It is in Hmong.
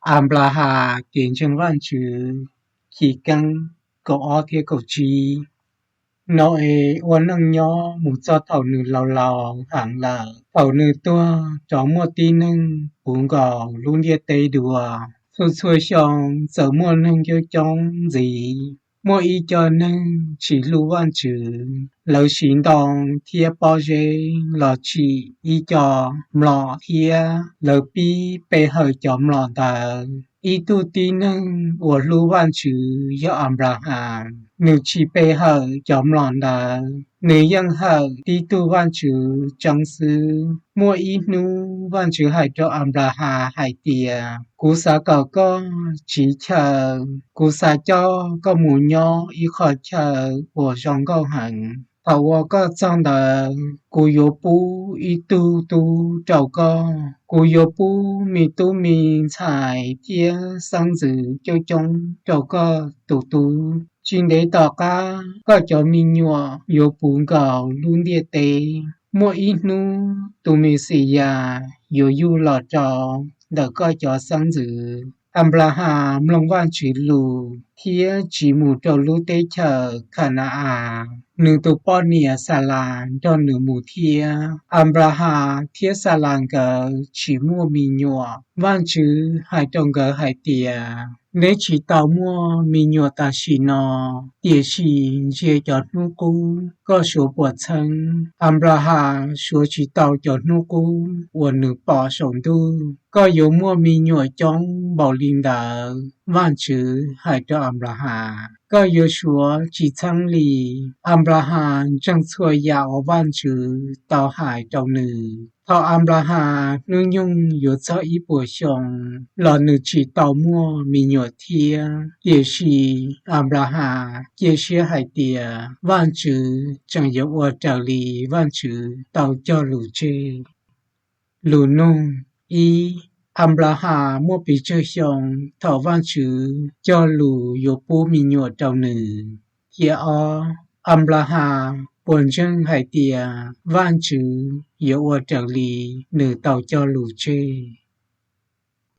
Anplahas kev ntseeg Vajtswv. Chiv Keeb kaum ob thiab kaum tsib. Nau-es ua neej nyob mus txog thaum nws laus laus heev lawm. Thaum nws tuag rov muaj tib neeg puv nkaus lub ntiaj teb dua. Txhua txhua xyoo txawm muaj neeg coob coob ntxiv. Muaj ib co neeg tsis hlub Vajtswv, lawv siv ntoo thiab pob zeb los tsim ib co mlom thiab lawv pib pe hawm cov mlom ntawd. Ib tug tib neeg uas hlub Vajtswv yog Anplahas, nws tsis pe hawm cov mlom ntawd. Nws yeej hawm tib tug Vajtswv tseeb xwb. Muaj ib hnub Vajtswv hais rau Anplahas hais tias, Kuv xav kom koj tsiv chaw. Kuv xav coj koj mus nyob ib qho chaw uas zoo nkauj heev. Thaum uas koj txog ntawd, kuv yuav pub ib tug tub rau koj. Kuv yuav pub me tub me ntxhais thiab xeeb ntxwv coob coob rau koj tus tub. Tsis ntev tom qab koj cov me nyuam yuav puv nkaus lub ntiaj teb. Muaj ib hnub tus Mexiyas yuav yug los rau ntawm koj cov xeeb ntxwv. Anplahas mloog Vajtswv lus thiab tsiv mus rau lub teb chaws Khana-as. Nws tus poj niam Xalas nrog nws mus thiab. Anplahas thiab Xalas nkawd tsis muaj me nyuam. Vajtswv hais rau nkawd hais tias, Neb tsis tau muaj me nyuam tam sim no, tiam sis ntsia cov hnub qub koj suav puas txheeb. Anplahas suav tsis tau cov hnub qub uas nws pom saum ntuj. Koj yuav muaj me nyuam coob npaum li ntawd. Vajtswv hais rau Anplahas, Koj yuav suav tsis txheeb li. Anplahas ntseeg txhua yam uas Vajtswv tau hais rau nws. Thaum Anplahas hnub nyoog yuav txog ib puas xyoo los nws tsis tau muaj me nyuam thiab. Tiam sis Anplahas cia siab hais tias Vajtswv tseem yuav ua raws li Vajtswv tau cog lus tseg. Lus nug: Ib, Anplahas muaj pes tsawg xyoo thaum Vajtswv cog lus yuav pub me nyuam rau nws? Thiab ob, Anplahas puas ntseeg hais tias Vajtswv yuav ua raws li nws tau cog lus tseg?